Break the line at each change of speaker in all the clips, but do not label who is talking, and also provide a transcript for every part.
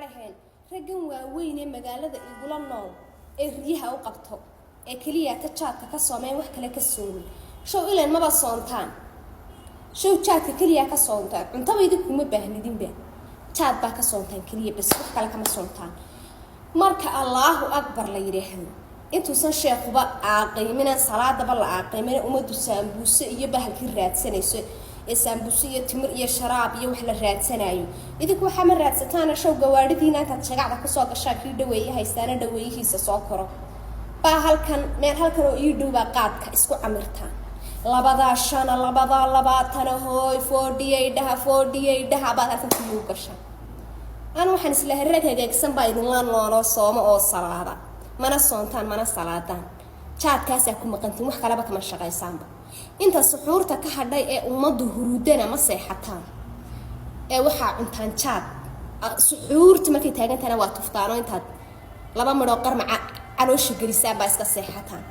Waryaadhaheen, raggan waaweyn ee magaalada igula nool ee riyaha u qabto ee keliya ta jaadka ka soomeen, wax kale ka soomin, show ilan maba soontaan. Show jaadka keliya ka soontaan, cuntaba idinkuma baahnidinba. Jaad baa ka soontaan keliya bas, wax kale kama soontaan. Marka Allaahu Akbar la yidhaahdo, intuusan sheekhuba aaqiiminan, salaadaba la aaqiimina, ummaddu saambuuse iyo bahalkii raadsanayso ee saambuuse iyo timir iyo sharaab iyo wax la raadsanayo, idinku waxaa ma raadsataana. Show gawaadhidiina intaad shagacda kusoo gashaan, kii dhaweeye haystaana dhaweeyihiisa soo koro baa halkan meel halkan oo ii dhow baa qaadka isku camirtaan. Labadaa shana, labadaa labaatana, hooy foodhiyay dhaha, foodhiyay dhaha baad halkan kuyuu gashaan. Anu waxaan islahay rag hagaagsan baa idinla nooloo sooma oo salaada. Mana soontaan, mana salaadaan, jaadkaasaa ku maqantiin, wax kaleba kama shaqaysaanba. Inta suxuurta ka hadhay ee ummaddu hurudana ma seexataan ee waxaa cuntaan jaad. Suxuurta markay taagantahana waa tuftaano, intaad laba midhoo qarmaca caloosha gelisaan baa iska seexataan.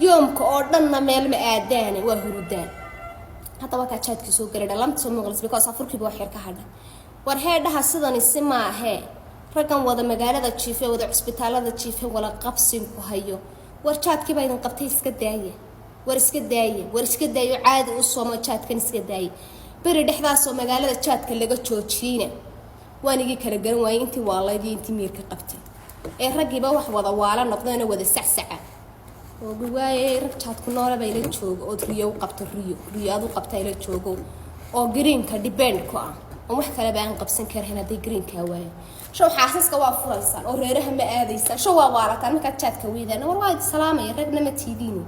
Yoomka oo dhanna meel ma aadaane, waa hurudaan. Hadda waa kaa jaadkii soo galay, dhalamta soo maqlis, because afurkiiba wax yar ka hadha. War heedhaha, sidani si maahee. Raggan wada magaalada jiife, wada cusbitaalada jiife, wala qabsinku hayo, war jaadkiibaa idin qabtay, iska daaya. War iska daaya, war iska daayo, caadi u soomo, jaadkan iska daaya. Beri dhexdaasoo magaalada jaadka laga joojiyeyna waan igii kala garan waayey intii waalayd iyo intii miirka qabtay ee raggiiba wax wada waala noqdeenoo wada sacsaca oo waaye. Rag jaadku noolaba ila joogo ood riyo u qabto, riyo riyo aad u qabta ila joogo oo greenka depend ku ah, oon wax kaleba aan qabsan karayn hadday greenkaa waayo. Show xaasaska waa furaysaan oo reeraha ma aadaysaan. Show waa waalataan markaad jaadka weydaan. War waa idi salaamaya, ragna ma tiidiino.